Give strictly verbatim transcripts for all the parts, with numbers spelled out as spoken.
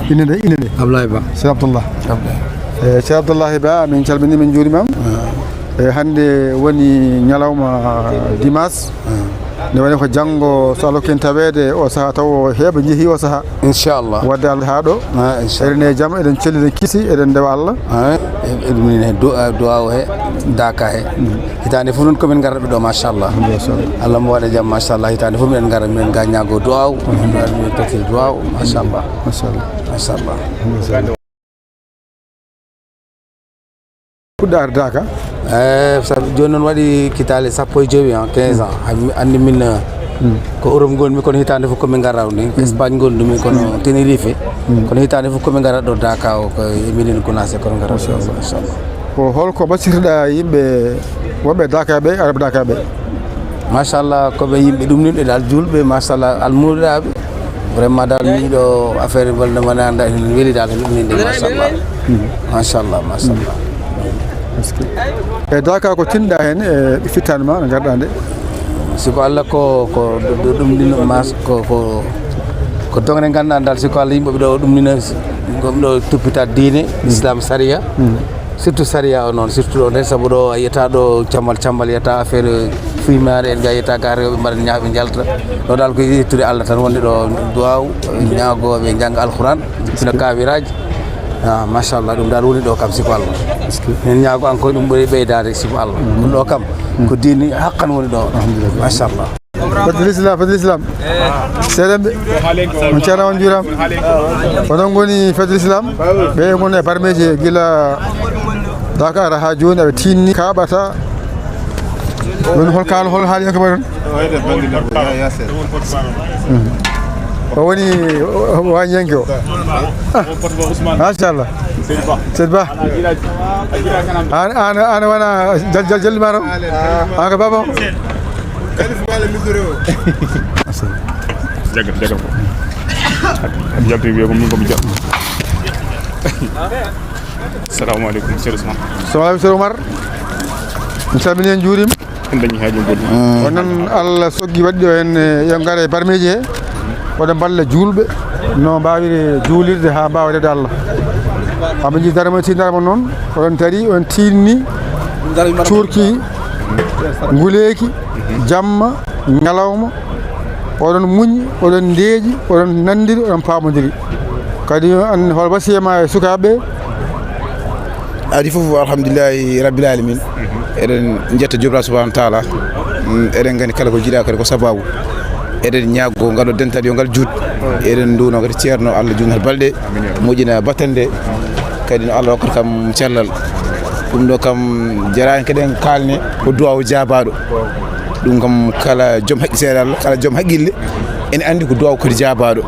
Inde nde, inde nde? Ablaye Ba. Sey Abdallah. Ablaye. Eh, Sey Abdallah Ba, min calmini, min juurima. Ah. Eh, hannde woni ñalawma dimanche. Ah. Nde woni ko janngo, so Allah okki en taweede o sahaa, taw o heɓa jehi o sahaa. Inchallah. Wadde Allah haa ɗo. Ah, inchallah. Eɗen e jam, eɗen celli, eɗen kiisi, eɗen ndewa Allah. Ah, e-, eɗum ne du'a, du'a o he, daka he. Mm. Hitaande fof noon ko min ngarata ɗo, machallah. Machallah. Allah mo waɗa jam, machallah. Hitaande fof miɗen ngara, miɗen ga ñaago du'a o. Miɗen tottiri du'a o, machallah. Machallah. Machallah. Puɗɗaare Daaka? Eh, sabu jooni noon waɗi kitaale sappo e jowi ans, quinze ans. Anndi, anndi min, eh, ko Europe ngonmi, kono hitaande fof ko min ngara ni. Espagne ngonmi, kono Tenerife. Kono hitaande fof ko min ngara ɗo Daaka o, ko e minen Gunaas, kono ngara ɗo, machallah. Ko holko basirɗa yimɓe wonɓe Daaka ɓe, Arab Daaka ɓe? Machallah, ko ɓe yimɓe ɗum nin ɓe dal julɓe, machallah, almuuɗaaɓe. Vraiment dal min ɗo affaire ngol nde mbaɗa annda, ene weli dal, ɗum nin de, machallah. Machallah, machallah. E Daaka ko tinɗa heen e fittaande ma no ngarɗa nde? Si ko Allah ko, ko ɗo, ɗo ɗum nin mas-, ko, ko, ko dogre ngannduɗaa dal, si ko Allah yimɓe ɗo ɗum nin, ɗum ɗo toppita diine, Islam, Sariya. Surtout Sariya o noon, surtout ɗo nden, sabu ɗo a yiyata ɗo cammal cammal, yiyata affaire fuimaare en, ga yiyata ga rewɓe mbaɗa ñaaɓe njalta. Ɗo dal ko yettude Allah tan wonde ɗo duwaaw, ñaagooɓe njannga Alquran, fina kaabiraaji. Ah, machallah, ɗum dal woni ɗo kam, siko Allah. Min ñaago encore ɗum ɓuri ɓeydaade, siko Allah. Ko ɗo kam, ko diini haqqan woni ɗo. Alhamdulillah. Machallah. Fedde l'Islam, fedde l'Islam. Seeɗemɓe. On ceerno on juuraama. Onon ngoni fedde l'Islam. Ɓe ngon e barmeeji gila Dakar haa jooni, aɓe tinni, kaɓata. Woni hol kaal, hol haali ko mbaɗon? O woni waññanke o. Machallah. Seydi Ba. An, an, an wona jal-, jal-, jalli ma ɗo? An ko baba o? Jagal, jagal ko. Yalti wiye ko min ko mi jaɓ. Assalamu aleykum, Cheikh Ousmane. Assalamu aleykum, Cheikh Oumar. Mi salmini en, juurima. En dañi haaji goɗɗi. Onon Allah soggi waɗi ɗo en, eh, yo ngare barmeeji he. Oɗon mballa juulɓe no mbaawiri juulirde haa mbaawa rewde Allah. Aɓe njii darma ti darma noon, oɗon dari, on tiinni, cuurki, nguleeki, jamma, ñalawma, oɗon muñi, oɗon ndeeƴi, oɗon nanndiri, oɗon paamondiri. Kadi an hol wasiya ma e sukaaɓe? Adi fof, alhamdulillahi rabbil alamin. Eɗen njetta Joomiraaɗo subhanahu wa taala. Mm, eɗen nganndi kala ko jiiɗa kadi ko sababu. Eɗen ñaagoo ngal ɗo dental yo ngal juut. Eɗen nduwno kadi ceerno Allah juutnat balɗe, moƴƴina battande. Kadi no Allah hokkata kam cellal. Ɗum ɗo kam jaraani kadi en kaalne ko duwaaw jaabaaɗo. Ɗum kam kala joom haqqi seeɗa Allah, kala joom haqqille ene anndi ko duwaaw kadi jaabaaɗo.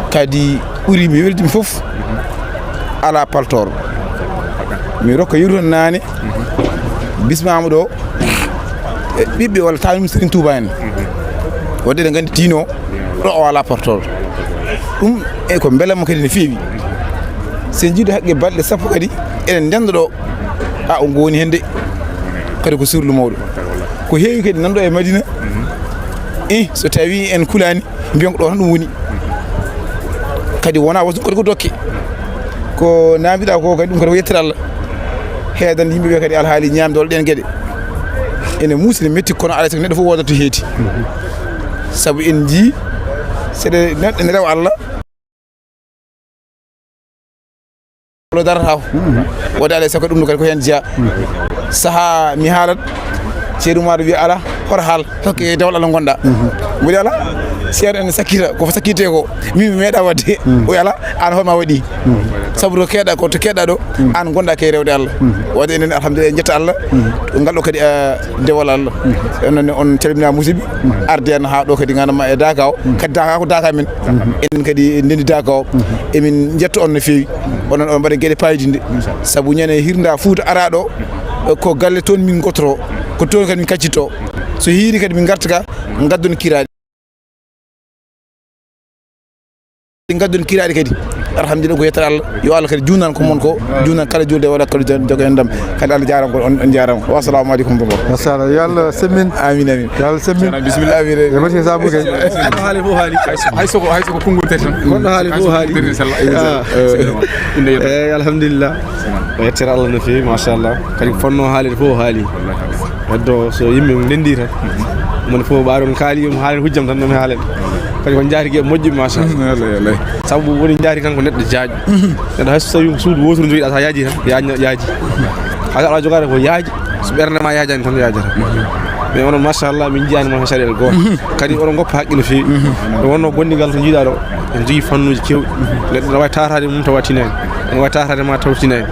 Kadi ɓuri mi weldi mi fof alaa paltoor. Mi rokka yewtude naane, bismaama ɗo, e ɓiɓɓe walla taanum Serigne Touba en. Wadde eɗen nganndi tino ɗo o alaa portol. Ɗum e ko mbelamma kadi no feewi. So en njiidu haqqe balɗe sappo kadi eɗen ndenda ɗo. A, o ngoni heen de. Kadi ko surlu mawɗo. Ko heewi kadi nanɗo e Madina. Eh, so tawi en kulaani, mbiyon ko ɗo tan ɗum woni. Kadi wona wasu kadi ko dokke. Ko namdiɗa ko kadi ɗum kadi ko yettere Allah. Heedan yimɓe ɓe kadi alhaali ñaamde walla ɗen geɗe. Ene muusi, ne metti, kono alaa e sago neɗɗo fof woodata to heedi. Sabu en njii seɗe neɗɗo ne rewa Allah. Lo darata ko. Wode alaa e sago ɗum ɗo kadi ko heen jeyaa. Sahaa mi haalat, Ceerno Umaar wiya alaa, hoto haal, tokke e dewal Allah ngonɗa. Mbiɗa alaa, Ceerno ene sakkita, ko sakkite ko, min mi meeɗa wadde. O wiya alaa, aan hoore ma waɗi. Sabu to keeɗa ko, to keeɗa ɗo, aan ngonɗa kay rewde Allah. Wadde enen alhamdulillah en jetta Allah. Ngal ɗo kadi, eh, dewal Allah. Onon ne on calmina musidɓe. Arde en haa ɗo kadi ganama e Daaka o. Kadi Daaka ko Daaka men. Enen kadi ndendi Daaka o. Emin jetta on no feewi. Onon on mbaɗa geɗe paydinde. Sabu ñande hirnda Fuuta ara ɗo, ko galle toon min ngotoro. Ko toon kadi min kaccito. So hiiri kadi min ngarta ka, ngaddon kiraaɗi. Ngaddon kiraaɗi kadi. Alhamdulillah, ko yettere Allah. Yo Allah kadi juunan ko mon ko, juunan kala julde, wala kala jogo en ndam. Kadi Allah jaarama ko, on, on jaarama. Wa assalamu alaikum wa rahmatullah. Masha Allah, yo Allah semmin. Amin, amin. Yo Allah semmin. Bismillah, amin. E masiŋ sabu kay. Hay so, hay so ko konngol tati tan. Goɗɗo haali fof haali. Tati tan sella. Ah. Inde yettere. Eh, alhamdulillah. O yettere Allah no feewi, machallah. Kadi ko fotnoo haalde fof o haali. Heddo so yimɓe ndenndi tan. Moni fof ɓaaron kaali, mo haalen hujjam tan, no mi haalen. Kadi ko njaatigi e moƴƴi, machallah. Wallay, wallay. Sabu woni njaatigi tan ko neɗɗo jaaƴo. Neɗɗo hay so tawi ko suudu wootoru njogiɗaa, so a yaaji tan, yaaj-, yaaji. Hay so aɗa jogaade ko yaaji, so ɓernde ma yaajaani tan yaajata. Mais onon, machallah, min njiyaani mon hay caɗeele gooto. Kadi oɗon ngoppa haqqe no feewi. Nde wonnoo gondigal to njiiɗaa ɗo, en njogii fannuuji keewɗi. Neɗɗo ne waawi tawtoraade mum tawa tinaani. Ene waawi tawtoraade ma tawa tinaani.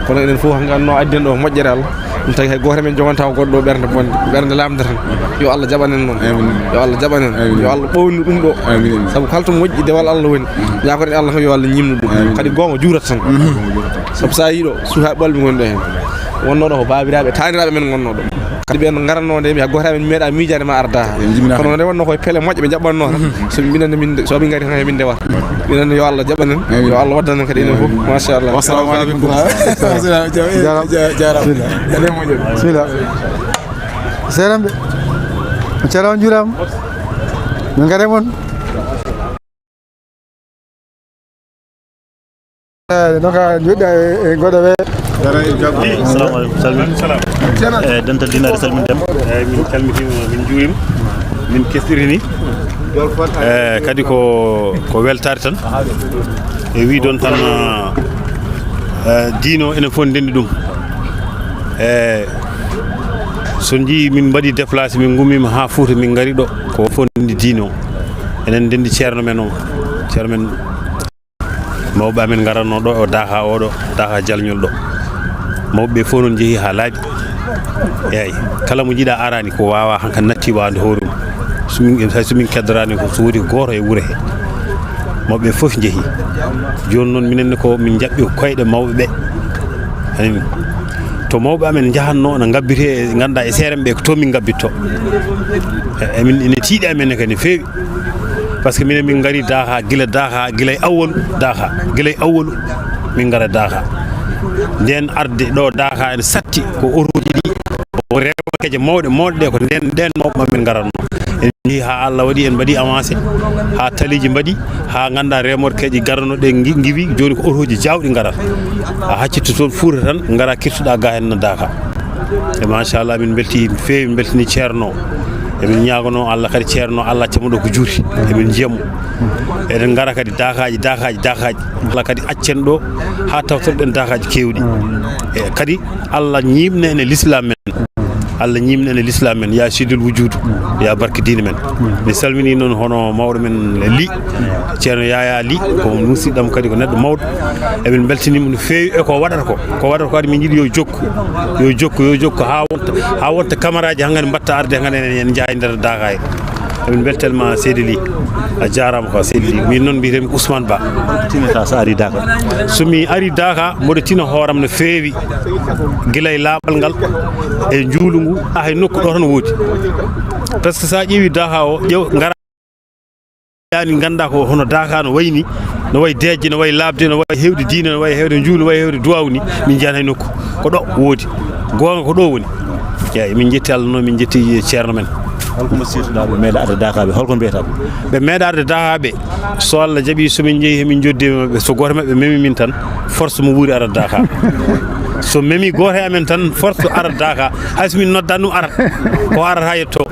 Kono enen fof hannde annoo addi en ɗo moƴƴere Allah. Ɗum tagi hay gooto men joganta ko goɗɗo ɓernde bonde, ɓernde lamde tan. Yo Allah jaɓan en noon. Amin. Yo Allah jaɓan en. Amin. Yo Allah ɓownu ɗum ɗo. Amin. Sabu kala to moƴƴi dewal Allah woni. Ñaagoɗen Allah kam yo Allah ñimnu ɗum. Amin. Kadi goonga juurat tan. Sabu so a yii ɗo, sukaaɓe ɓolɓe ngoni ɗo heen. Wonnoo ɗo ko baabiraaɓe, taaniraaɓe men ngonnoo ɗo. Kadi ɓeen no ngaratnoo nde, mi hay gooto men meeɗaa miijaade ma arda. Kono nde wonnoo koye pele moƴƴe ɓe njaɓɓatnoo tan. So minen ne min, so min ngari tan, min ndewata. Minen ne yo Allah jaɓan en, yo Allah waddan en kadi enen fof. Machallah. Wassalamu aleykum. Jaaraama. Bismillah. Seeɗa mbiɗa. Ceerno on njuuraama. Min ngare mon. Eh, donc, ah, njuɗɗa e, e goɗɗo ɓe. Assalamu aleykum, salmin. Eh, dental dinaare salmin dem. Eeyi, min calmitiima, min njuuriima, min kestirini. Eh, kadi ko, ko weltaare tan. E wiidon tan, eh, diino enen fof ndenndi ɗum. Eh, so njii min mbaɗi déplacé, min ngummiima haa Fuuta, min ngari ɗo, ko fof ndenndi diino. Enen ndenndi ceerno men o, ceerno men. Mawɓe amen ngaratnoo ɗo o Daaha oɗo, Daaha Jalñol ɗo. Mawɓe ɓe fof noon njehii haa laaɓi. Eeyi, kala mo njiɗaa araani ko waawaa, hankadi natti waawde hoore mum. So min, hay so min keddoraani ko, so woodi ko gooto e wuro he. Mawɓe ɓe fof njehii. Jooni noon minen ne ko min njaɓɓi ko koyɗe mawɓe ɓe. Anani. To mawɓe amen njahannoo, no ngabbitee, nganndaa e seerem ɓe, ko toon min ngabbittoo. E, emin, ene tiiɗi amen ne kadi no feewi. Par ce que minen min ngari Daaha, gila Daaha, gila e awwalu Daaha, gila e awwalu min ngara Daaha. Nden arde ɗo Daaha ene satti ko otooji ɗi, ko remorkeeje mawɗe, mawɗe ɗe ko nden, nden mawɓe men ngaratnoo. En njii haa Allah waɗi en mbaɗi avancé, haa taliiji mbaɗi, haa nganndaa remorkeeje garano ɗe ngi-, ngiwi, jooni ko otooji jaawɗi ngarata. A haccitto toon Fuuta tan, ngara kirtuɗaa ga heen no Daaha. E machallah, min mbelti no feewi, min mbeltini ceerno. Emin ñaagono Allah kadi ceerno, Allah accamo ɗo ko juuti. Emin njiyamo. Eɗen ngara kadi Daahaaji, Daahaaji, Daahaaji. Allah kadi accen ɗo haa tawtorɗen Daahaaji keewɗi. E kadi Allah ñiiɓna en e l'islam men. Allah ñiiɓna en e l'islam men. Ya sidul wujudu, ya barke diine men. Mi salmini noon hono mawɗo men Li, ceerno Yaya Li, ko musiɗɗam kadi ko neɗɗo mawɗo. Emin mbeltini mo no feewi e ko waɗata ko. Ko waɗata ko kadi min njiɗi yo jokku, yo jokku, yo jokku haa wonta, haa wonta camaraaji hankadi mbatta arde hankadi en, en njaha e nder Daaka he. Emin mbeltel ma seydi Li. A jaaraama ko seydi Li. Min noon mbiyetee-mi ko Ousmane Ba. Tinata so ari Daaka. So mi ari Daaka, mboɗo tina hooram no feewi. Gila e laaɓal ngal, e njuulu ngu, a hay nokku ɗo tan woodi. Par ce que so a ƴeewi Daaka o, ƴeew ngara yani ngannda ko hono Daaka no wayi ni, no wayi deejde, no wayi laaɓde, no wayi heewde diine, no wayi heewde njuulu, no wayi heewde duwaawu ni, min njiyan hay nokku. Ko ɗo woodi. Goonga ko ɗo woni. Eeyi, min njetti Allah noon, min njetti ceerno men. Holko mo sirtuɗaa ɓe meeɗa arde Daaka ɓe? Holko mbiyata ɓe? Ɓe meeɗa arde Daaka ɓe, so Allah jaɓi, so min njehi, min njoddi e maɓɓe, so gooto e maɓɓe memi min tan, force mo wuuri ara Daaka. So memi gooto e amen tan, force ara Daaka. Hay so min noddan ɗum, arat. Ko arata yetto.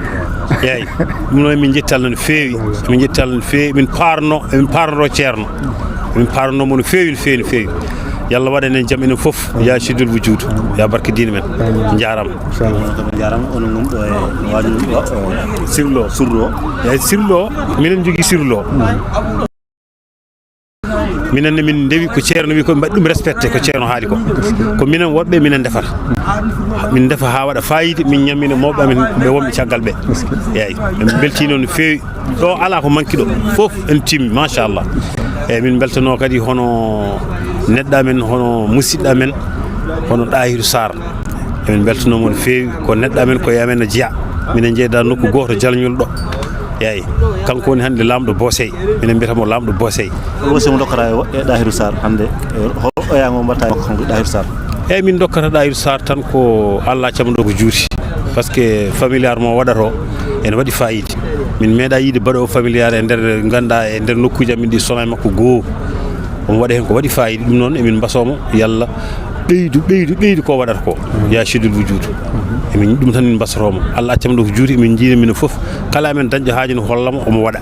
Eeyi, ɗum noon min njetti Allah no feewi. Min njetti Allah no feewi. Min paarno, min paarnoro ceerno. Min paarno mo no feewi, no feewi, no feewi. Yo Allah waɗan en jam enen fof. Ya sidul wujudu. Ya barke diine men. Njaaraama. Inchallah. Njaaraama, onon ngon ɗo e waañu ɗo, o Sirlo. Surlo. Eeyi, Sirlo, minen njogii Sirlo. Minen ne min ndewi ko ceerno wi ko, mbaɗi ɗum respecté ko ceerno haali ko. Ko minen woɗɓe, minen ndefata. Min ndefa haa waɗa faayiida, min ñammina mawɓe amen ɓe wonɓe caggal ɓe. Eeyi, min mbeltiino no feewi. Ɗo alaa ko manki ɗo. Fof en timmi, machallah. Eeyi, min mbeltanoo kadi hono neɗɗo amen, hono musiɗɗo amen, hono Ɗahiru Sarr. Emin mbeltanoo mo no feewi. Ko neɗɗo amen, ko e amen no jeyaa. Minen njeyda nokku gooto, Jalñol ɗo. Eeyi, kanko woni hannde laamɗo Boosey. Minen mbiyata mo laamɗo Boosey. Holko si mo dokkata e wo-, e Ɗahiru Sarr hannde, e hol oya mo mbaɗata e makko kanko Ɗahiru Sarr? Eeyi, min dokkata Ɗahiru Sarr tan ko Allah accam ɗo ko juuti. Parce que familiar mo waɗata o ene waɗi fayida. Min meeɗaa yiide baɗoowo familiar e nder, ngannduɗaa, e nder nokkuuji amin ɗi, so wonaa e makko goo. Omo waɗa heen ko waɗi fayida. Ɗum noon emin mbasoo mo, yalla ɓeydu, ɓeydu, ɓeydu ko waɗata ko. Ya Sidul Wujuud. Emin, ɗum tan min mbasotoo mo. Allah accam ɗo ko juuti, emin njiida minen fof. Kala amen dañɗo haaju no holla mo, omo waɗa.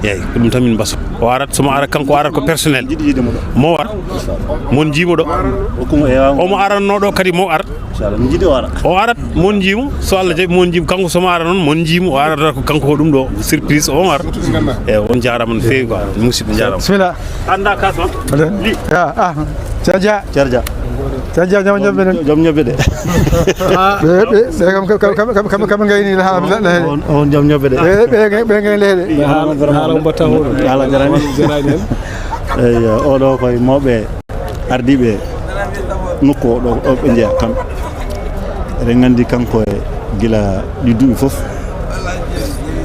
Eeyi, ko ɗum tan min mbasotoo. O arat, so mo arat kanko, o arat ko personnel. Mo war, mon njiimo ɗo. Omo aranno ɗo kadi mo ar. Inchallah, min njiɗi o ara. O arat, mon njiimo, so Allah jaɓi mon njiimo. Kanko so mo ara noon, mon njiimo, o arata ko kanko ko ɗum ɗo, surprise, o ar. Eeyi, on jaaraama no feewi quoi, musidɓe jaaraama. Bismillah. Annda kas ma? Li. Ya, ah. Cerja. Cerja. Cerja, jom ñebbe ɗen. Jom ñebbe ɗe. Ɓe, ɓe, ɓe kam, kam, kam, kam, kam, kam ngayni la, la, la. On, on jom ñebbe ɗe. Ɓe, ɓe, ɓe, ɓe ngayni leyɗe. Haala, haala mbatta hono. Haala jarani. Jarani en. Eeyi, oɗo koye mawɓe ardiiɓe nokku o ɗo, ɗo ɓe njeyaa kamɓe. Eɗen nganndi kanko e gila ɗi duuɓi fof,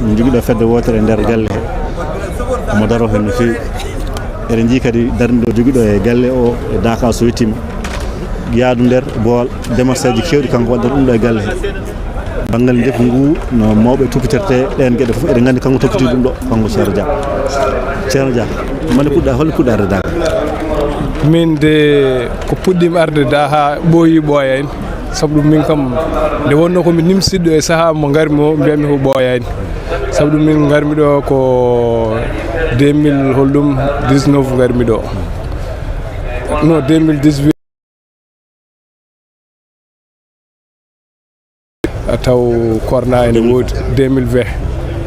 min njogii ɗo fedde wootere e nder galle he. Omo daroo heen no feewi. Eɗen njii kadi darnde o jogii ɗo e galle o, e Daakaa so yettiima. Yaadu nder, boowal, démarche aji keewɗi kanko waɗata ɗum ɗo e galle he. Banngal ndefu ngu, no mawɓe toppitertee ɗeen geɗe fof, eɗen nganndi kanko toppiti ɗum ɗo, kanko Ceerno Dia. Ceerno Dia, mande puɗɗa, holno puɗɗa arde Daakaa? Min de ko puɗɗiimi arde Daahaa ɓooyi ɓooyani. Sabu ɗum min kam, nde wonnoo ko mi nimsiɗɗo e sahaa mo ngarmi o, mbiyatmi ko ɓooyaani. Sabu ɗum min ngarmi ɗo ko deux mille, hol ɗum, dix-neuf ngarmi ɗo. Non, deux mille dix-huit. Taw corona ene woodi, deux mille vingt.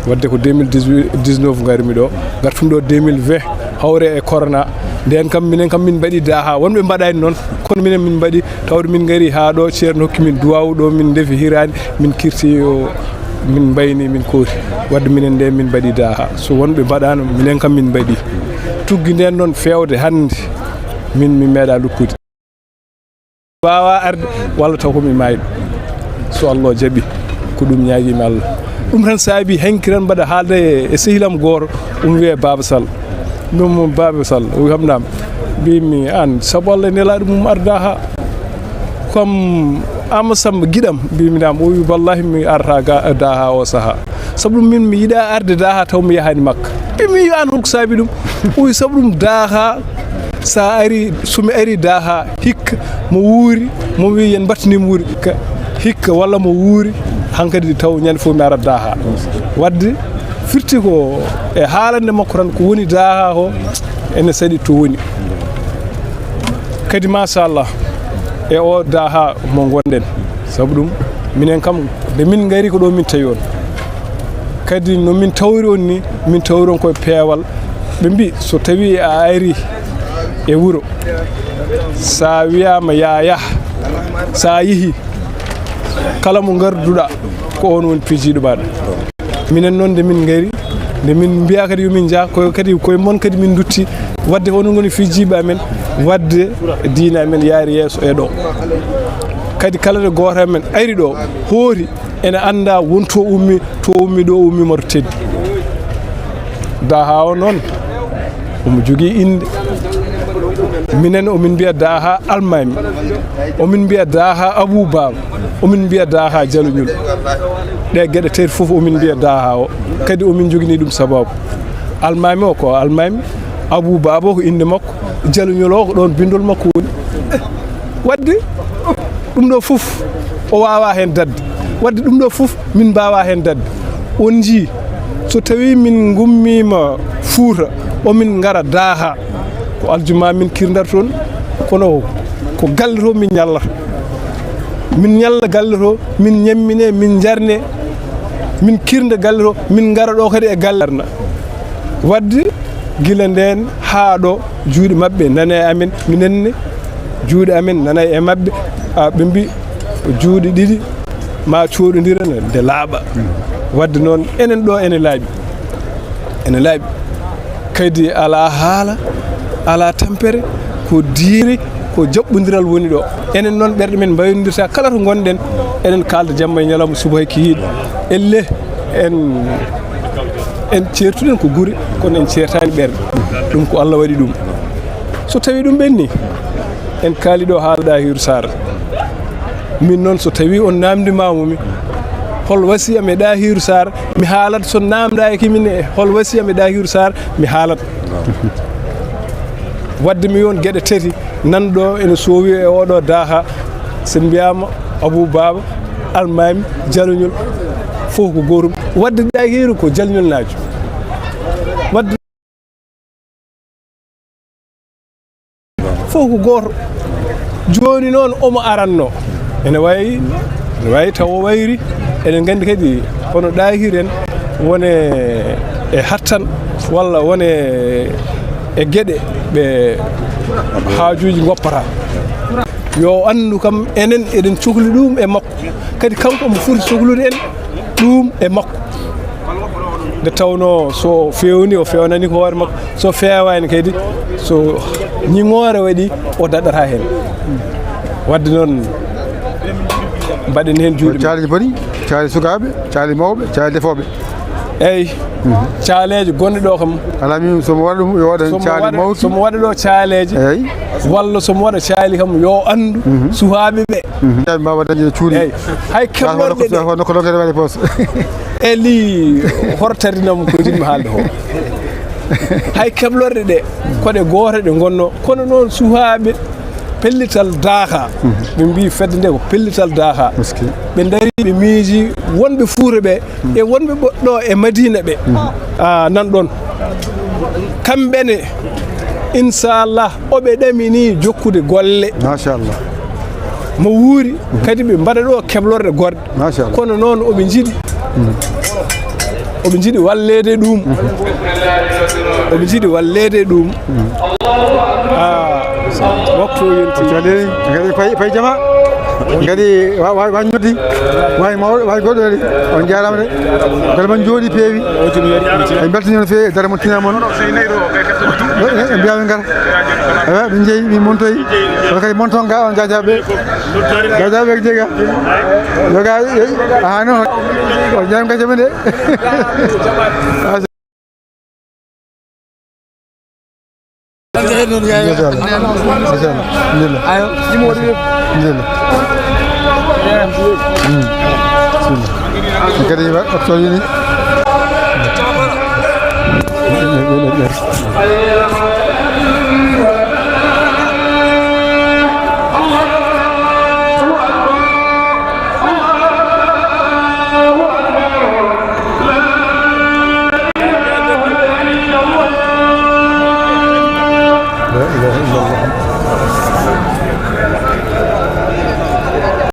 Wadde ko deux mille dix-huit, dix-neuf ngarmi ɗo. Ngartumi ɗo deux mille vingt, hawre e corona. Ndeen kam, minen kam, min mbaɗi Daahaa. Wonɓe mbaɗaani noon, kono minen min mbaɗi. Tawde min ngari haa ɗo, Ceerno hokki min duwaawu ɗo, min ndefi hiraani, min kirti o, min mbayni, min kooti. Wadde minen nde min mbaɗi Daahaa. So wonɓe mbaɗaano, minen kam min mbaɗi. Tuggi ndeen noon feewde hannde, min mi meeɗa lukkude. Waawa arde, walla taw ko mi maayɗo. So Allah jaɓi, ko ɗum ñaagiimi Allah. Ɗum tan saabi hanki tan mbaɗa haalde e, e sehilam gooto, ɗum wiyee Baaba Sall. Ɗum Baaba Sall, o wi kam naam. Mbimi aan, sabu Allah e nelaaɗo mum arda haa. Kam Ama Samba giɗam, mbimi naam. O wi wallahi mi arata ga Daahaa o sahaa. Sabu ɗum min mi yiɗa arde Daahaa taw mi yahaani Makka. Mbimi yo aan holko saabi ɗum? O wi sabu ɗum Daahaa sa ari, so mi ari Daahaa hikka mo wuuri, mo wi yen mbattini mo wuuri. Ka-, hikka walla mo wuuri, hankadi taw ñande fof mi arat Daahaa. Wadde firti ko e haalande makko tan ko woni Daahaa o, ene saɗi to woni. Kadi machallah e o Daahaa mo ngonɗen, sabu ɗum minen kam nde min ngari ko ɗo min tawi on. Kadi no min tawri on ni, min tawri on koye peewal. Ɓe mbi so tawi a ari e wuro, sa wiyama ya yah, sa yeehi, kala mo ngarduɗa ko on woni piijiɗo maɗa. Minen noon nde min ngari, nde min mbiya kadi yo min njah, ko kadi koye mon kadi min dutti, wadde ko onon ngoni fiijiiɓe amen, wadde diine amen yaari yeeso e ɗo. Kadi kala nde gooto amen ari ɗo, hoori ene annda won to ummi, to ummi ɗo ummi moto teddi. Daahaa o noon, omo jogii innde. Minen omin mbiya Daahaa Almaami, omin mbiya Daahaa Abuu Baaba, omin mbiya Daahaa Jaloñol. Ɗe geɗe tati fof omin mbiya Daahaa o. Kadi omin njogini ɗum sababu. Almaami o ko Almaami, Abuu Baaba o ko innde makko, Jaloñol o ko ɗoon binndol makko woni. Wadde ɗum ɗo fof o waawa heen dadde. Wadde ɗum ɗo fof min mbaawa heen dadde. On njii, so tawii min ngummiima Fuuta, omin ngara Daahaa, ko aljuma min kirndata toon, kono ko galle to min ñallata. Min ñalla galle to, min ñammine, min njarne, min kirnda galle to, min ngara ɗo kadi e galle. Wadde gila ndeen haa ɗo, juuɗe maɓɓe nana e amen, minen ne, juuɗe amen nana e maɓɓe. A, ɓe mbi juuɗe ɗiɗi ma cooɗondira nde laaɓa. Wadde noon, enen ɗo ene laaɓi, ene laaɓi. Kadi alaa haala, alaa tampere, ko diine, ko jaɓɓondiral woni ɗo. Enen noon ɓerɗe men mbaynodirta kala to ngonɗen, eɗen kaalda jamma e ñalawma, subaka e kikiiɗe. Elle en En ceertuɗen ko gure, kono en ceertaani ɓerɗe. Ɗum ko Allah waɗi ɗum. So tawii ɗum ɓenni, en kaali ɗo haala Ɗahiiru Saar. Min noon, so tawii on naamndimaamo mi, hol wasiyam e Ɗahiiru Saar, mi haalat. So naamndaaki min e hol wasiyam e Ɗahiiru Saar, mi haalat. Wadde mi won geɗe tati nan ɗo ene soowi e oɗo daaha. So en mbiyaama Abuu Baaba, Almaami, Jaloñol, fof ko gootum. Wadde Ɗahiiru ko Jaloñolnaajo. Wadde fof ko gooto. Jooni noon omo aranno. Ene wayi, ene wayi taw o wayri. Eɗen nganndi kadi hono Ɗahiiru en wone e hattan walla wone e geɗe ɓe haajuuji ngoppata. Yo o anndu kam enen eɗen cohli ɗum e makko. Kadi kanko omo foti sohlude en ɗum e makko. Nde tawnoo so feewni, o feewnani ko hoore makko. So feewaani kadi, so ñiŋoore waɗi, o daɗataa heen. Wadde noon, mbaɗen heen juuɗe men. Caali boni, caali sukaaɓe, caali mawɓe, caali defooɓe. Eyi, caaleeje gonɗe ɗo kam. Alaa, min so mi waɗa ɗum, yo waɗan somo caali waɗa, mawki. Somo waɗa ɗo caaleeje. Eyi. Walla somo waɗa caali kam, yo anndu suhaaɓe ɓe. Ɓe mbaawa dañde cuuɗi. Eyi, hay keblorɗe ɗe. Hono ko longere waɗi pos. Eli, hortardinam ko jiɗmi haalde ko. Hay keblorɗe ɗe, ko ɗe goote ɗe ngonno. Kono noon suhaaɓe pellital daaha. Ɓe mbii fedde nde ko pellital daaha. Ɓe ndarii, ɓe miiji wonɓe Fuuta ɓe e wonɓe ɓo-, ɗo e Madiina ɓe. Ah, nan ɗon. Kamɓe ne, inchallah, oɓe ɗaminii jokkude golle. Machallah. Mo wuuri, kadi ɓe mbaɗa ɗo keblorɗe goɗɗe. Machallah. Kono noon oɓe njiɗi, oɓe njiɗi walleede ɗum. Oɓe njiɗi walleede ɗum. Ah, waktu o yonti. Kadi, kadi pay, pay jama. Kadi wa-, wa-, wa ñoddi. Wayi mawɗo, wayi goɗɗo waɗi. On jaaraama de. Golle mon njooɗi, peewi. En mbeltanii on feewi e dara mon, tinaa mon. En mbiyaa ɓe ngar. Ewa, min njeyi, min montoyi. Kono kadi monton ga on jaajaaɓe. Jaajaaɓe ko jega. Yo ga, aha, non. On jaaraama gacce men de. Machallah. Machallah. Alhamdulillah. Alhamdulillah. Hmm. Bismillah. Kadi wa-, waktu o yoni.